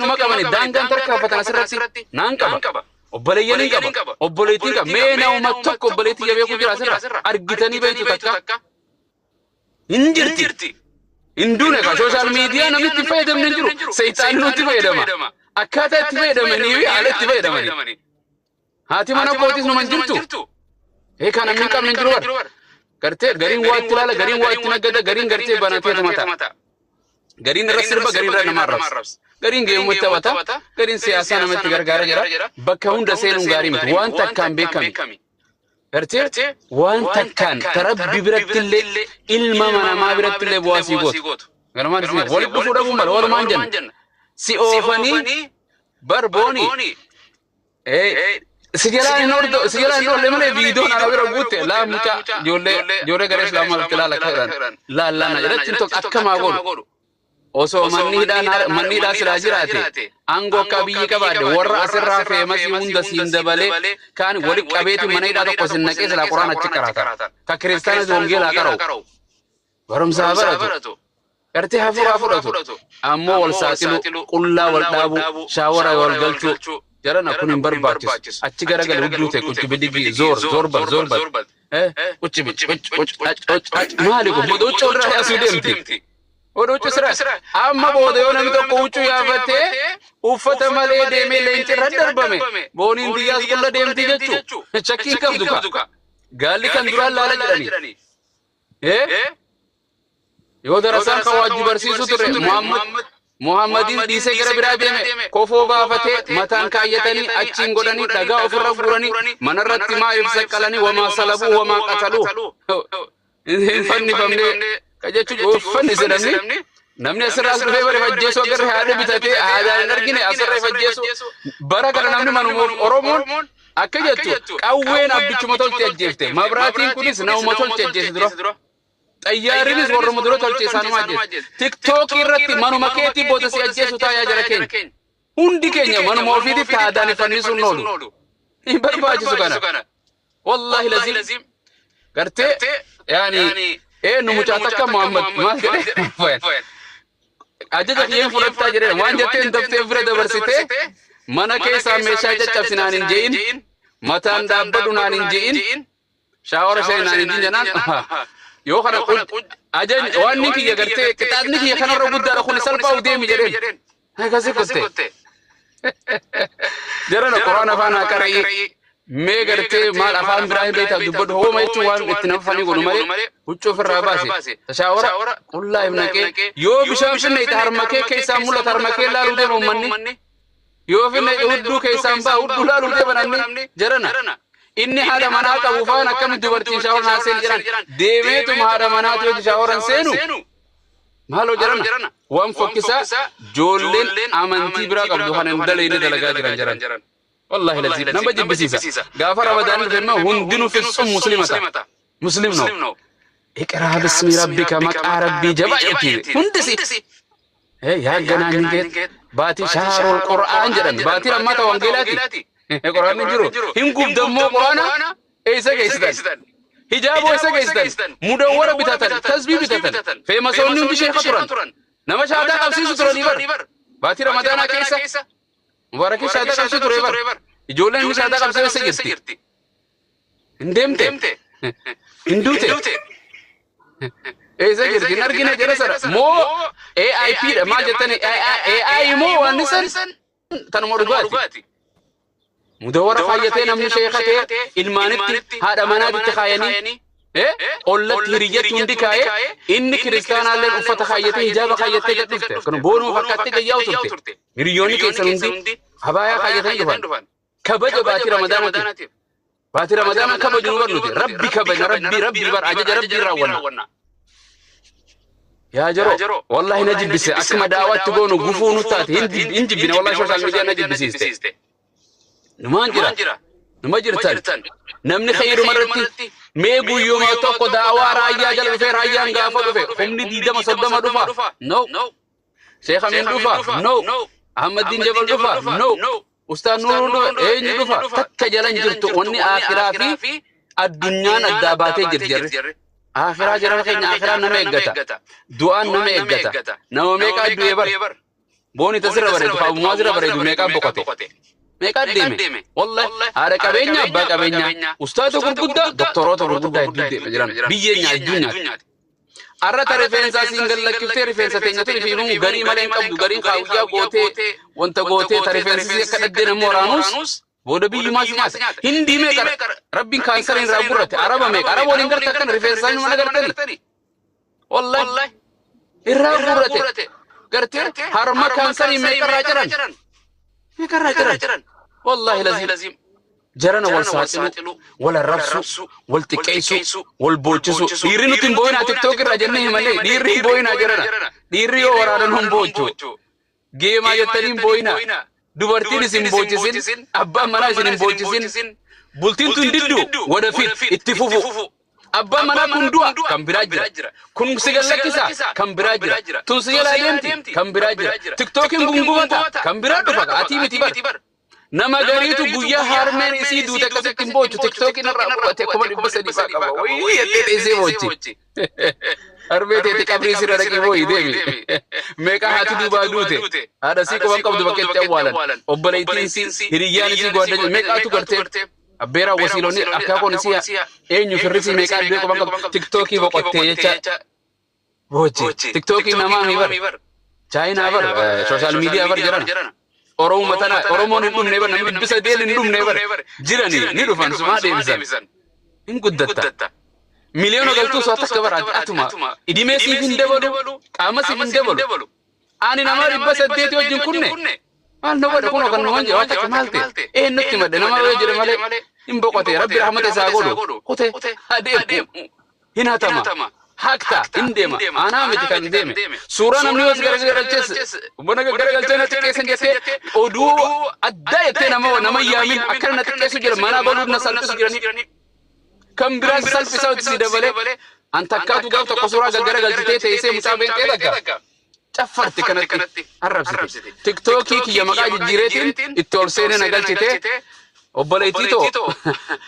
Numa qabani daangaan tarkaanfatan asirratti naan qaba. Obboleeyyan hin qaba. Obboleettiin qaba. Mee nama tokko obboleettii jabeeku jira asirra. Argitanii beektu takka. Hin jirti. Hin duune ka social media namni itti fayyadamne hin jiru. Seexaanni nutti fayyadama. Akkaataa itti fayyadamanii fi haala itti fayyadamanii. Haati mana kootis numa hin jirtu. Ee kan namni hin qabne hin jiru bar. Gartee gariin waa itti ilaala, gariin waa itti naggada, gariin gartee banatee mataa. Gariin irra sirba, gariin irra nama arrabsa. Gariin geemuu taphata, gariin siyaasaa namatti gargaara jira. Bakka hunda seenuun gaarii miti. Waan takkaan beekami. Gartee waan takkaan tarabbi birattillee ilma namaa birattillee bu'aa sii gootu. Galumaan isin walitti dhufuu dhabuu mala walumaan jenna. Si oofanii bar boonii si jalaa hin ordo si jalaa hin oolle malee viidiyoon ana bira guutte laa mucaa ijoollee ijoollee gara islaamaa dhufte laala akka jedhan laallaa na jedhatti tokko akkamaa godhu. Osoo manni hidhaa manni hidhaa silaa jiraate aangoo akka biyyi qabaadde warra asirraa feemasii hunda siin dabalee kaan wali qabeeti mana hidhaa tokko sin naqee silaa quraan achi qaraata. Ka kiristaanis wangeelaa qara'u. Barumsaa baratu. Gartee hafuuraa fudhatu. Ammoo wal saaxilu, qullaa wal dhaabu, shaawara wal galchuu. Jarana kun hin barbaachisu. Achi garagale hudduu ta'e qucci bidigi zoor zoor bal zoor bal. Qucci bid qucci qucci maali kun booda huccuu irraa yaasuu deemti. Booda huccuu sira amma booda yoo namni tokko huccuu yaafatee uffata malee deemee leenci irra darbame booniin biyyaas qulla deemti jechuu. Shakkii hin qabdu ka. Gaalli kan duraan laala jedhani. Yoo darasaan kan waajji barsiisu ture Muhammad Muhammadiin dhiisee gara biraa deeme kofoo baafatee mataan kaayyatanii achiin godhanii dhagaa ofirra guuranii manarratti maa ibsa qalanii wamaa salabuu wamaa qataluu hin fannifamne ka jechuun uffannise namni namni asirraa as dhufee bare fajjeessu agarre haadha bitatee aadaan hin argine asirra fajjeessu bara kana namni manuma Oromoon akka jettu qawween abbichuma tolche ajjeefte mabraatiin kunis namuma tolche ajjeese dura. Xayyaarinis warruma dura tolche isaanuma ajjeese. TikTokii irratti manuma keetii booda si ajjeesu taayaa jara keenya. Hundi keenya manuma ofiititti aadaan fannisuun oolu. Hin barbaachisu kana. Wallaahi lazim. Gartee yaani eenyu mucaa takka Muhammad maal jedhee ajaja kiyyeen fudhattaa jedhee waan jetteen daftee bira dabarsitee mana keessaa meeshaa caccabsinaan hin je'in, mataan dhaabbadhu naan hin je'in, shaawara seenaan hin je'in jennaan yoo kana ajajni waan inni kiyya gartee qixaatni kiyya kanarra guddaadha kun salphaa deemi jedheen akkasi kutte. Jarana quraan afaan haa qara'ii mee gartee maal afaan biraa hin beektaa dubbadhu hooma jechuun waan itti nama fanii godhu malee huccuu ofirraa baase shaawara qullaa hin naqee yoo bishaan finne itti harma kee keessaan mul'ata harma kee laaluu deema uummanni yoo finne hudduu keessaan ba'a hudduu laaluu deema namni. Jarana inni haadha manaa qabu faan akkamitti dubartiin shaawaran haa seenu jedhan deemeetuma haadha manaati hojii shaawaran seenu maaloo jarana waan fokkisaa joolleen amantii biraa qabdu kan hin dalayne dalagaa jiran jaran. Wallahi lazim nama jibbisiisa. Gaafa Ramadaan dhufe immoo hundinuu fitsum muslima ta'a. Muslim no. Iqraa bismi rabbika maqaa rabbii jabaa jetti hundisi. Yaa ganaan hin baatii shaharul Qur'aan jedhan baatiin ammaa ta'u wangeelaati. Qur'aan hin jiru. Hin gubdammoo Qur'aana eessa geessitan? Hijaaboo eessa geessitan? Mudawwara bitatan, tasbii bitatan. Feemasoonni hundi sheeka turan. Nama shaadaa qabsiisu turanii bar. Baatii Ramadaanaa keessa Mubaarakii shaadaa qabsiisu ture bar. Ijoolleen inni shaadaa qabsiisu eessa jirti? Hin deemte? Hin duute? Eessa jirti? Hin argine jara sana. Moo AIP dha maal jettani? AI moo waan san tanuma dhugaati. Mudawwara kaayyatee namni sheekatee ilmaanitti haadha manaatitti kaayanii ollatti hiriyyatti hundi kaayee inni kiristaanaalleen uffata kaayyatee hijaaba kaayyatee gad dhufte. Kun boonuu fakkaattee gayyaa'u turte. Hiriyoonni keessan hundi habaayaa kaayyatanii dhufan. Kabaja baatii Ramadaanaatiif. Baatii Ramadaanaa kabaju nu barnuti. Rabbi kabajna rabbi rabbi bar ajaja rabbii raawwanna. Yaa jaroo wallahi na jibbise akkuma daawwaatti goonu gufuu nu taate hin jibbine wallahi social media na jibbisiiste. Numaan jira. Numa jirtan. Namni khayiruma irratti mee guyyuma tokko daawaa raayyaa jala dhufee raayyaan gaafa dhufe humni 20 30 dhufa. No. Sheekh Amin dhufa. No. Ahmadiin Jabal dhufa. No. Ustaad Nuuruu dhufa. Eenyu dhufa? Takka jalan jirtu wanni akhiraa fi addunyaan addaa baatee jirti jarri. Akhiraa jara keenya akhiraa nama eeggata. Du'aan nama eeggata. Nama meeqaa du'e bar. Booni tasirra bareedu, faabumaa sirra bareedu meeqaan boqote? Meeqaan deeme? Wallahi haadha qabeenya, abbaa qabeenya, ustaata gurguddaa, doktoroota gurguddaa hedduu deeme jiran. Biyyee hedduu nyaate. Arra ta rifeensaa siin gallakkiftee rifeensa teenya tun ifiifuu garii malee hin qabdu, gariin kaawuyyaa gootee wanta gootee ta rifeensi akka dhaddee nama waraanuus booda biyyumaa si nyaata. Hindii meeqa rabbiin kaansariin irraa gurrate, Araba meeqa, Araba waliin garta akkana rifeensa isaanii mana gartani. Wallahi irraa gurrate. Gartee harma kaansarii meeqa irraa jiran? Meeqa irraa jiran? Wallahi lazim. Jarana wal saaxilu, wal arrabsu, wal xiqqeessu, wal boochisu. Dhiirri nuti hin boo'inaa TikTok irraa jennee himallee dhiirri hin boo'inaa jarana. Dhiirri yoo waraanan hin boochu. Geemaa jettanii hin boo'inaa. Dubartiin isin boochisin, abbaan manaa isin hin boochisin. Bultiin tun diddu wadafit itti fufu. Abbaan manaa kun du'a, kan biraa jira. Kun si gallakkisa, kan biraa jira. Tun si jalaa deemti, kan biraa jira. TikTokiin gungumata, kan biraa dhufa. Atii miti bar. Nama gariitu guyyaa harmeen isii duute akkasitti hin boochu. TikTokiin irraa bu'ate 300,000 fa'aa qaba. Wayii jettee teessee boochi. Harmee teetti qabrii sirra dhaqii booyi deemi. Meeqa haati duubaa duute. Haadha sii quban qabdu bakka itti awwaalan. Obboleettiin isii, hiriyyaan isii gwaddanya meeqaatu gartee abbeeraa wasiilonni akaakoon isii eenyu firrisii meeqaa iddoo quban qabdu TikTokii boqottee jecha boochi. TikTokii namaa mi bar. Chaayinaa bar, social media bar jedhan. Oromoo tana Oromoon hin dhumne bar, namni 800 hin dhumne bar jirani ni dhufan sumaa deebisan. Hin guddatta. Miliyoona galtuu soo takka bara atuma idimee siif hin dabalu, qaama siif hin dabalu. Ani nama 800 wajjin kunne maal na godha? Kunoo kan numan jedhu waan takka maal ta'e eenyutti madde nama yoo jedhe malee hin boqote. Rabbi rahmata isaa godhu, kute adeemu hin hatama hakta hin deema. Anaa miti kan deeme. Suuraa namni yoo si garagalchees buna garagalchee na xiqqeessan jettee oduu addaa jettee nama yaamin akkana na xiqqeessu jira, mana baluun na salphisu jiranii kan biraan salphisaa si dabalee. An takkaatu gaaf tokko suuraa gaggaragalchitee teessee mucaa beektee takka caffarte kanatti arrabsite. TikTokii kiyya maqaa jijjiireetiin itti ol seenee na galchite. Obboleettii too,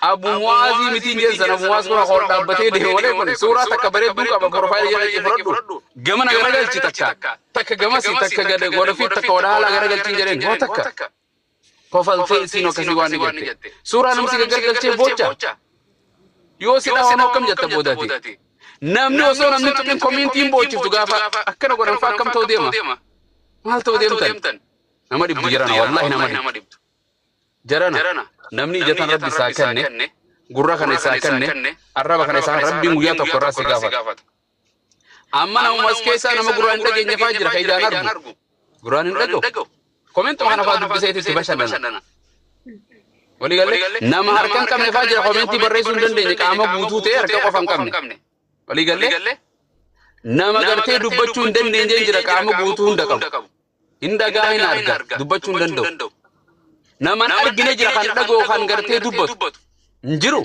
Abu Muwaazii mitiin jensan. Abu Muwaaz kun hor dhaabbatee deemu malee kun suuraa takka bareedduu qaba. Profile jala itti fudhadhu. Gamana garagalchi, takka takka gamasi, takka gada godhafi, takka wadahalaa garagalchiin jedheen hoo takka kofaltee isiin akkasii waan ni jette. Suuraa namsi gaggargalchee boocha yoo si dhawan akkam jetta boodati? Namni osoo namni tuqin commentiin boochiftu gaafa akkana godhan fa akkam ta'u deema? Maal ta'u deemtan? Nama dhibdu jarana, wallahi nama dhibdu jarana. Namni ija tan Rabbi isaa kenne, gurra kana isaa kenne, arraba kana isaa, Rabbiin guyyaa tokko irraa si gaafata. Amma namuma as keessaa nama gurraan hin dhageenye faa jira, ka ijaan argu gurraan hin dhaga'u. Commentuma kana faa dubbiseeti itti bashannana. Walii galee nama harka hin qabne faa jira, commentii barreessuu hin dandeenye, qaama guutuu ta'e harka qofa hin qabne. Walii galee nama gartee dubbachuu hin dandeenye jira, qaama guutuu hunda qabu. Hin dhagaa, hin arga, dubbachuu hin danda'u. Nama hin argine jira, kan dhaga'u, kan gartee dubbatu. Hin jiru.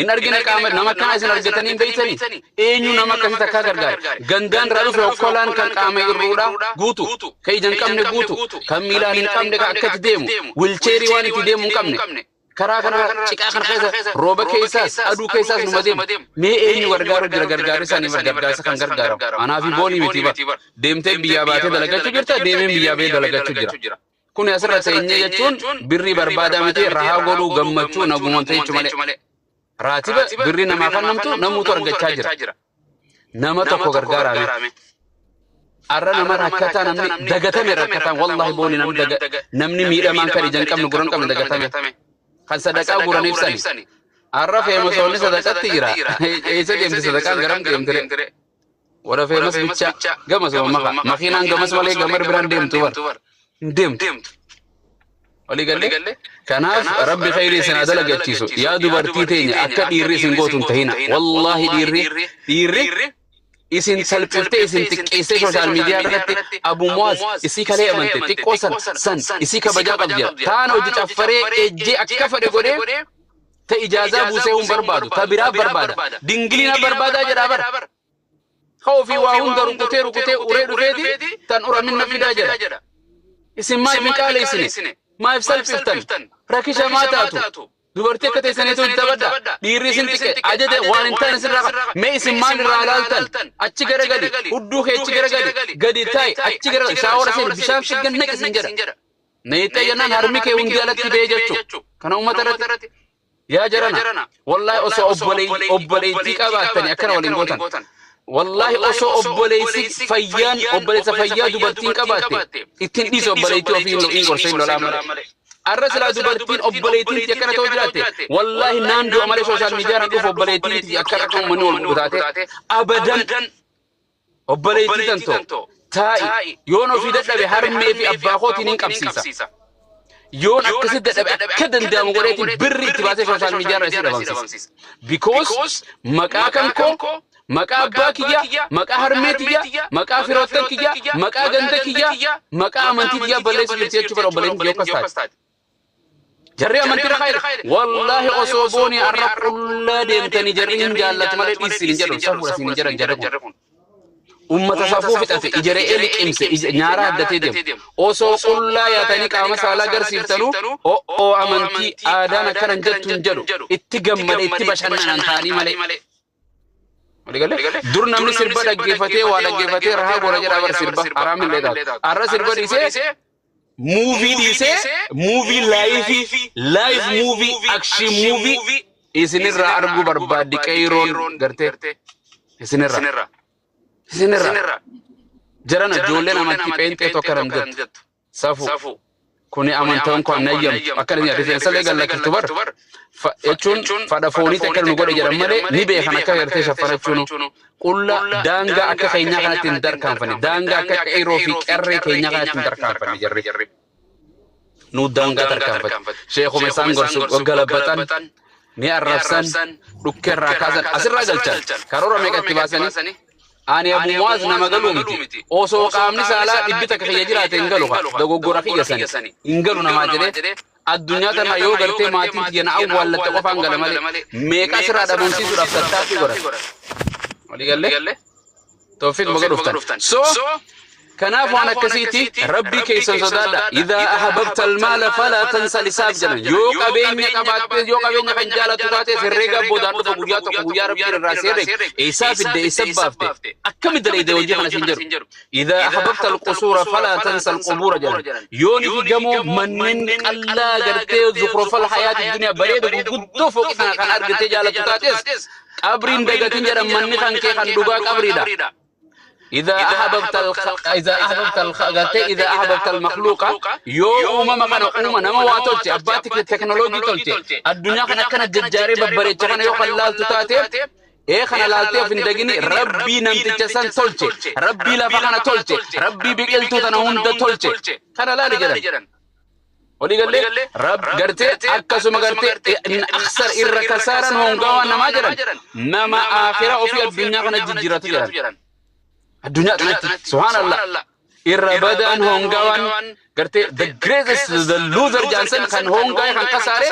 Hin argine qaama nama akkana isin argatanii hin beektanii. Eenyu nama akkasii takkaa gargaara? Gandaan irraa dhufe okkolaan kan qaama irruudha guutu, kan ija hin qabne guutu, kan miilaan hin qabne, kan akkatti deemu, wheelchairii waan itti deemu hin qabne. Karaa kana ciqaa kana keessa, rooba keessaas aduu keessaas numa deemu. Mee eenyu gargaaru jira? Gargaarri isaanii bar gargaarsa kan gargaaramu. Anaa fi boonii miti bar. Deemtee biyyaa baatee dalagachuu jirta, deemeen biyyaa bahee dalagachuu jira. Kun asirra teenyee jechuun birrii barbaadaa miti, rahaa godhuu, gammachuu, nagumaan ta'e malee. Raatiba birrii namaa kan namtu namuutu argachaa jira. Nama tokko gargaarame. Arra nama rakkataa, namni dagatame rakkataan, wallahi booni, namni miidhamaan kan ija hin qabne, gurra hin qabne dagatame. Kan sadaqaa guraniif sani. Arra famousoonni sadaqatti jira. Eessa deemte sadaqaan, garam deemtire? Warra famous bicha gamas maka. Makiinaan gamas malee gamar biraan deemtu bar. Hin deemtu. Walii galee? Kanaaf Rabbi khayrii isin haa dalagachiisu. Yaa dubartii teenya, akka dhiirri isin gootu hin tahina. Wallahi dhiirri isin salphiftee isin xiqqeessee social media irratti Abu Muwaaz isii kalee amante xiqqoo san san isii kabajaa qabdi jedha. Taana hojii caffaree ejjee akka fedhe godhee ta ijaazaa buusee hin barbaadu, ta biraa barbaada. Dingiliina barbaadaa jedhaa bara. Ka ofii waa hunda rukutee rukutee uree dhufeeti tan uramin na fidaa jedha. Isin maaf hin qaaleessine? Maaf salphiftan? Rakisha maa taatu? Dubartii akka teessaniitu hin taphadha. Dhiirri isin xiqqe ajaja waan hin taane sirraa qaba. Mee isin maal irraa laaltan? Achi garagali. Hudduu kee achi garagali. Gadi taa'i. Achi garagali. Shower seeni. Bishaan figgan naqi sin jedha. Naqxee jennaan harmi kee hundi alatti ba'ee jechuu. Kana uummata irratti. Yaa jarana. Wallaahi, osoo obboleettii qabaattanii akkana waliin gootan. Wallaahi, osoo obboleessi fayyaan, obboleessa fayyaa dubartiin qabaatte, ittiin dhiisu obboleettii ofii hin gorsa, hin lolaa malee. Arra silaa dubartiin obboleettiin akkana ta'uu jiraatte, wallaahi naan du'a malee social media irraan dhufu obboleettiin akka akka uummanni wal taate abadan. Obboleettii tantoo taa'i, yoon ofii dadhabe harmee fi abbaa kootiin hin qabsiisa. Yoon akkasitti dadhabe akka danda'amu godheetiin birri itti baasee social media irra isii dhabamsiisa. Because maqaa kan koo, maqaa abbaa kiyya, maqaa harmee tiyya, maqaa firoottan kiyya, maqaa ganda kiyya, maqaa amantii kiyya balleessu jirti jechuu fedha obboleettiin kiyya akkas taate. Jarri amantii irra kaa'e. Wallaahi, osoo boonii arra qullaa deemtanii jarri hin jaallatu malee dhiisin hin jedhu, safuudha siin hin jedhan jarri kun. Ummata safuu fixate, ija re'ee liqimse, ija nyaaraa addatee deemu. Osoo qullaa yaatanii qaama saalaa agarsiiftanu, o'oo amantii aadaan akkana hin jettu hin jedhu, itti gammade, itti bashannanan ta'anii malee. Waliigalee? Dur namni sirba dhaggeeffatee, waa dhaggeeffatee rahaa goora jedha bara, sirba haraam illee taatu. Arra sirba dhiisee, movie dhiisee, movie live, live movie, action movie isinirraa arguu barbaaddi qeeyroon gartee isinirraa. Isinirraa. Jarana, ijoolleen amantii pheenxee tokko hin jettu. Safu. Kuni amantaan kun nayyamtu. Akkana rifeensa illee gallakkiftu bar. Jechuun fadha fooniitti akka nu godhe jedhan malee ni beekan akka gartee shaffanachuunu. Qulla daangaa akka keenyaa kanatti hin tarkaanfanne. Daangaa akka qeerroo fi qarree keenyaa kanatti hin tarkaanfanne jarri. Nu daangaa tarkaanfate. Sheekuma isaan gorsu galabbatan, ni arrabsan, dhukkeerraa kaasan, asirraa galchan. Karoora meeqa itti baasanii? Ani Abu Muwaaz nama galuu miti. Osoo qaamni saalaa 100 kiyya jiraate hin galu, dogoggora kiyya sani. Hin galu namaa jedhee. Addunyaa tana yoo gartee maatiin tiyya na awwaallatte qofaan gala malee meeqa asirraa dhabamsiisuudhaaf tattaaffii godhan. Walii gallee? Tawfiiq, baga dhuftan. So, kanaaf waan akkasiiti, Rabbii keessan sodaadha. إذا أحببت المال فلا تنس الحساب jedhan. Yoo qabeenya qabaatte, yoo qabeenya kan jaalattu taate, herreega boodaan dhufa guyyaa tokko, guyyaa Rabbiin irraa si herreeg. Eessaa fidde, eessa baafte, akkamitti dalagde hojii kana siin jedhu. إذا أحببت القصور فلا تنس القبور jedhan. Yoo ni gamoo manneen qallaa gartee زخرف الحياة الدنيا bareedu gurguddoo fooqii kana kan argattee jaalattu taates, qabriin dagatin jedhan. Manni kan kee kan dhugaa qabriidha. إذا أحببت الخ... إذا أحببت الخ... إذا أحببت المخلوق، yoo uumama kana, uuma nama waa tolche, abbaatti teknooloojii tolche, addunyaa kana akkana jajjaaree babbareecha kana yoo kan laaltu taate, ee kana laaltee of hin dagini. Rabbii namticha san tolche, Rabbii lafa kana tolche, Rabbii biqiltuu tana hunda tolche kana laali jedhan. Walii gallee? Rab gartee akkasuma gartee in أخسر, irra kasaaran hongaawaa namaa jedhan, nama aakhira ofii addunyaa kana jijjiiratu jedhan. Addunyaa kanatti, subhaanallah, irra badaan hongaawaan gartee the greatest, the loser jaansan, kan hongaa'e, kan kasaare,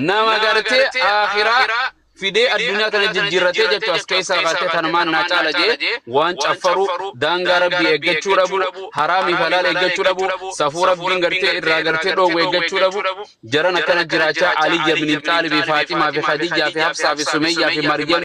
nama gartee aakhiraa fidee addunyaa tana jijjiirratee jechuu. As keessaa gartee tanumaan naa caala jee waan caffaru, daangaa Rabbii eeggachuu dhabu, haraamii fi halaal eeggachuu dhabu, safuu Rabbiin gartee irraa gartee dhoowwu eeggachuu dhabu. Jaran akkana jiraachaa Aliyya bin Xaalibii, Faaximaa fi Khadijaa fi Hafsaa fi Sumeyyaa fi Maryam.